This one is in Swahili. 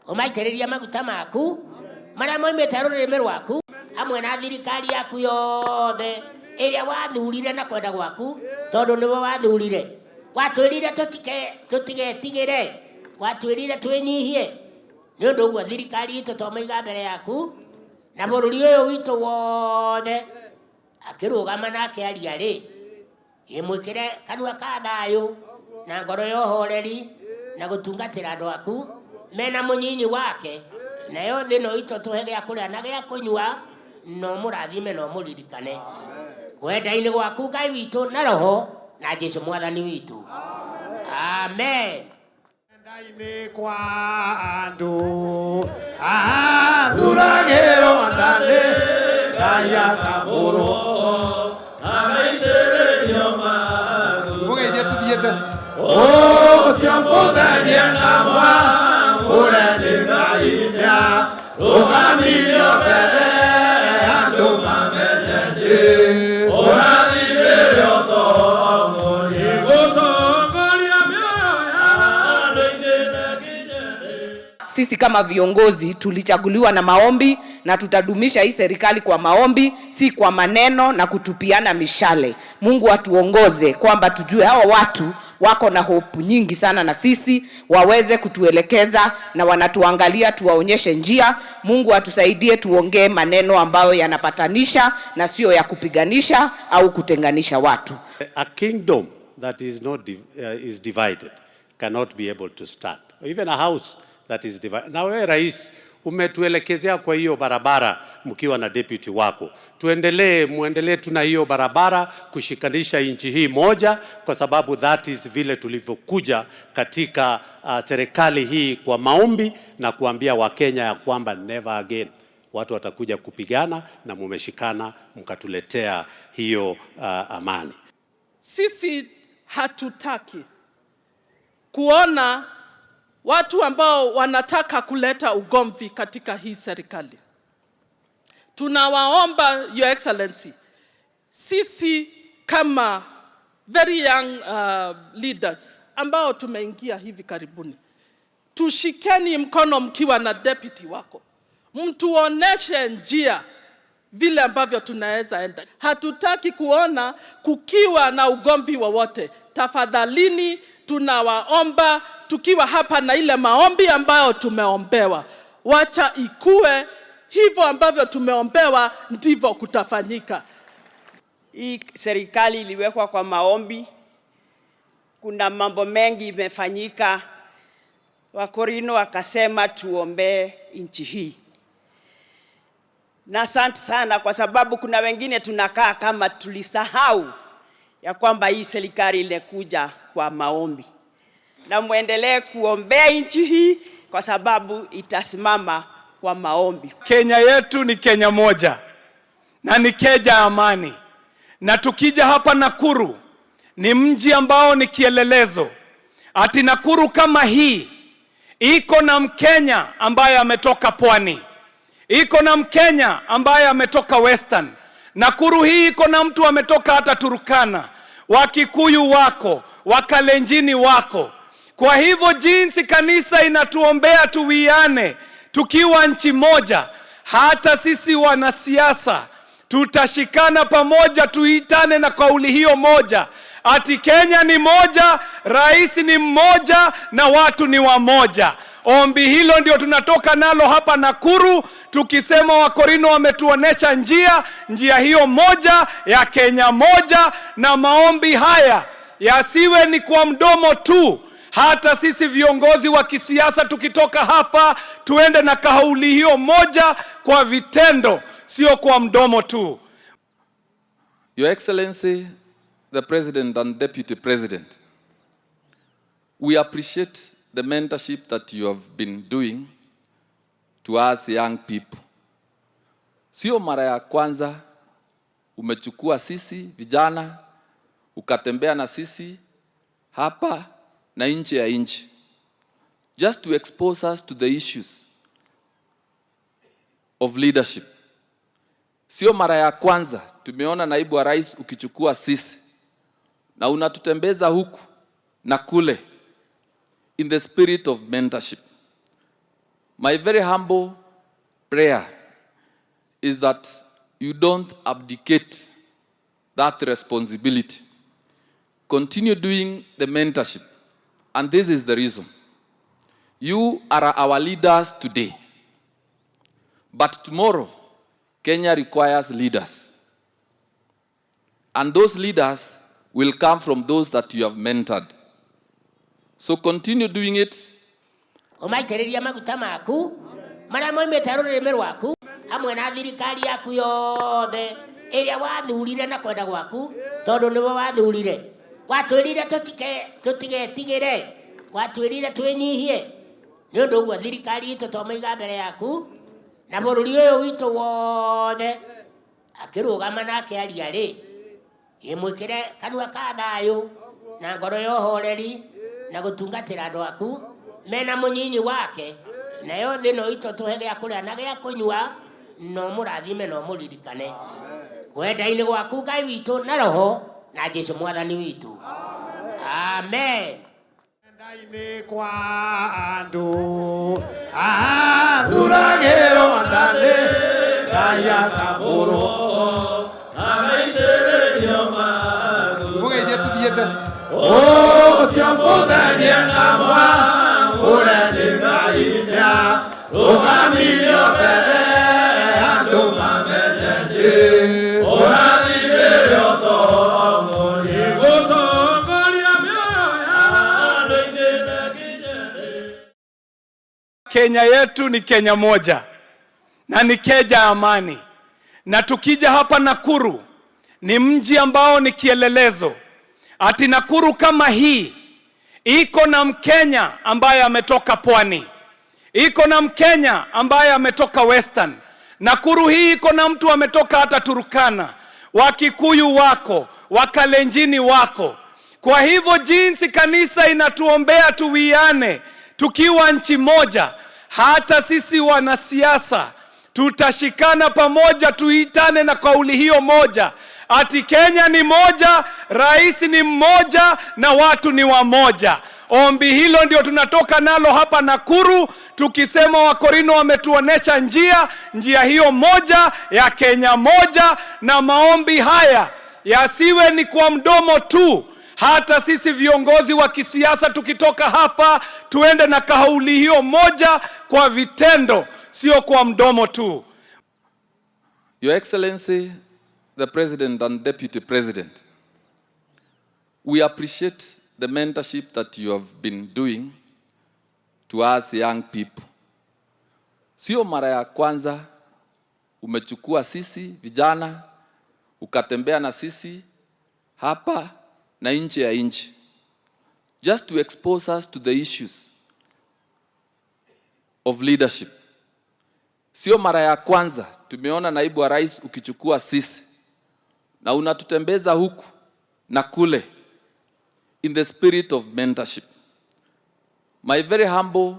Ũmaitĩrĩrie maguta maku marĩa moimĩte rũrĩmĩ rwaku, hamwe na thirikari yaku yothe ĩrĩa wathurire na kwenda gwaku, tondũ nĩwe wathurire. Watwĩrire tũtigetigĩre, watwĩrire twĩnyihie. Nĩ ũndũ ũguo thirikari itũ twamĩiga mbere yaku na bũrũri ũyũ witũ wothe. Akĩrũgama na akĩaria rĩ, ĩmwĩkĩre kanua ka thayũ na ngoro ya ũhoreri na gũtungatĩra andũ aku mena mũnyinyi wake, nayo thĩ no itũ tũhe gĩa kũrĩa na gĩa kũnyua, no mũrathime no mũririkane kwenda-inĩ gwaku, Ngai witũ na Roho na Jesu Mwathani witũ. Amen. Ndainĩ kwa andũ athuragĩrwo ndarĩ Ngai akamũrwo Mũgeithie tũthiĩte. Ũcio mũtherie na mwamũre nĩ Ngai nĩa rũgamirio mbere andũ mamenye nĩ ũrathimĩre ũtongoria gũtongoria mĩoyo ya andũ aingĩ. Sisi kama viongozi tulichaguliwa na maombi na tutadumisha hii serikali kwa maombi, si kwa maneno na kutupiana mishale. Mungu atuongoze kwamba tujue hawa watu wako na hope nyingi sana na sisi, waweze kutuelekeza na wanatuangalia, tuwaonyeshe njia. Mungu atusaidie tuongee maneno ambayo yanapatanisha na sio ya kupiganisha au kutenganisha watu. A kingdom that is not is divided cannot be able to stand. Even a house that is divided. Na wewe rais umetuelekezea kwa hiyo barabara mkiwa na deputy wako. Tuendelee, muendelee tuna hiyo barabara kushikanisha nchi hii moja, kwa sababu that is vile tulivyokuja katika serikali hii kwa maombi na kuambia Wakenya ya kwamba never again watu watakuja kupigana, na mumeshikana mkatuletea hiyo amani. Sisi hatutaki kuona watu ambao wanataka kuleta ugomvi katika hii serikali. Tunawaomba, Your Excellency, sisi kama very young leaders ambao tumeingia hivi karibuni, tushikeni mkono mkiwa na deputy wako, mtuoneshe njia vile ambavyo tunaweza enda. Hatutaki kuona kukiwa na ugomvi wowote. Tafadhalini, tunawaomba tukiwa hapa na ile maombi ambayo tumeombewa, wacha ikue hivyo ambavyo tumeombewa, ndivyo kutafanyika. Hii serikali iliwekwa kwa maombi. Kuna mambo mengi imefanyika. Wakorino wakasema tuombee nchi hii, na asante sana kwa sababu kuna wengine tunakaa kama tulisahau ya kwamba hii serikali ilikuja kwa maombi, na muendelee kuombea nchi hii kwa sababu itasimama kwa maombi. Kenya yetu ni Kenya moja na ni Kenya ya amani, na tukija hapa Nakuru ni mji ambao ni kielelezo. Ati Nakuru kama hii iko na Mkenya ambaye ametoka pwani, iko na Mkenya ambaye ametoka Western. Nakuru hii iko na mtu ametoka hata Turkana, Wakikuyu wako, Wakalenjini wako. Kwa hivyo jinsi kanisa inatuombea tuwiane tukiwa nchi moja, hata sisi wanasiasa tutashikana pamoja, tuitane na kauli hiyo moja, ati Kenya ni moja, rais ni mmoja na watu ni wamoja. Ombi hilo ndio tunatoka nalo hapa Nakuru, tukisema Wakorino wametuonesha njia, njia hiyo moja ya Kenya moja, na maombi haya yasiwe ni kwa mdomo tu. Hata sisi viongozi wa kisiasa tukitoka hapa tuende na kauli hiyo moja kwa vitendo, sio kwa mdomo tu. Your Excellency, the President and Deputy President, we appreciate the mentorship that you have been doing to us young people. Sio mara ya kwanza umechukua sisi vijana ukatembea na sisi hapa na nje ya nchi, just to expose us to the issues of leadership. Sio mara ya kwanza tumeona, naibu wa rais, ukichukua sisi na unatutembeza huku na kule in the spirit of mentorship. My very humble prayer is that you don't abdicate that responsibility. Continue doing the mentorship. And this is the reason. You are our leaders today. But tomorrow, Kenya requires leaders. And those leaders will come from those that you have mentored. So continue doing it. Ũmaitĩrĩrie maguta maku marĩa moimĩte rũrĩmĩ rwaku hamwe na thirikari yaku yothe ĩrĩa wathurire na kwenda gwaku, tondũ nĩwe wathurire. Watwĩrire tũtigetigĩre, watwĩrire twĩnyihie. Nĩ ũndũ ũguo thirikari itũ twamĩiga mbere yaku na bũrũri ũyũ witũ wothe. Akĩrũgama na akĩaria rĩ, ĩmwĩkĩre kanua ka thayũ na ngoro ya ũhoreri na gũtungatĩra andũ aku mena mũnyinyi wake, nayo thĩ no itũ tũhe gĩa kũrĩa na gĩa kũnyua, no mũrathime no mũririkane kwenda-inĩ gwaku, Ngai witũ na roho na Jesu Mwathani witũ, amen. Ndainĩ kwa andũ athuragĩrwo ndarĩ Ngai akamũrwo Mũgeithie tũthiĩte. Ũcio mũtherie na mwamũre nĩ Ngai nĩarũgamirio mbere andũ mamenye nĩ ũrathimĩre ũtongoria gũtongoria mĩoyo ya andũ aingĩ nginya. Kenya yetu ni Kenya moja na ni Kenya ya amani, na tukija hapa Nakuru ni mji ambao ni kielelezo. Ati Nakuru kama hii iko na Mkenya ambaye ametoka pwani, iko na Mkenya ambaye ametoka Western. Nakuru hii iko na mtu ametoka hata Turkana, Wakikuyu wako, Wakalenjini wako. Kwa hivyo jinsi kanisa inatuombea tuwiane tukiwa nchi moja, hata sisi wanasiasa tutashikana pamoja, tuitane na kauli hiyo moja, ati Kenya ni moja, rais ni mmoja na watu ni wamoja. Ombi hilo ndio tunatoka nalo hapa Nakuru, tukisema Wakorino wametuonesha njia, njia hiyo moja ya Kenya moja, na maombi haya yasiwe ni kwa mdomo tu. Hata sisi viongozi wa kisiasa tukitoka hapa tuende na kauli hiyo moja kwa vitendo, sio kwa mdomo tu. Your Excellency, the President and Deputy President, we appreciate the mentorship that you have been doing to us young people. Sio mara ya kwanza umechukua sisi vijana ukatembea na sisi hapa na nje ya nchi, just to expose us to the issues of leadership. Sio mara ya kwanza tumeona, naibu wa rais, ukichukua sisi na unatutembeza huku na kule in the spirit of mentorship. My very humble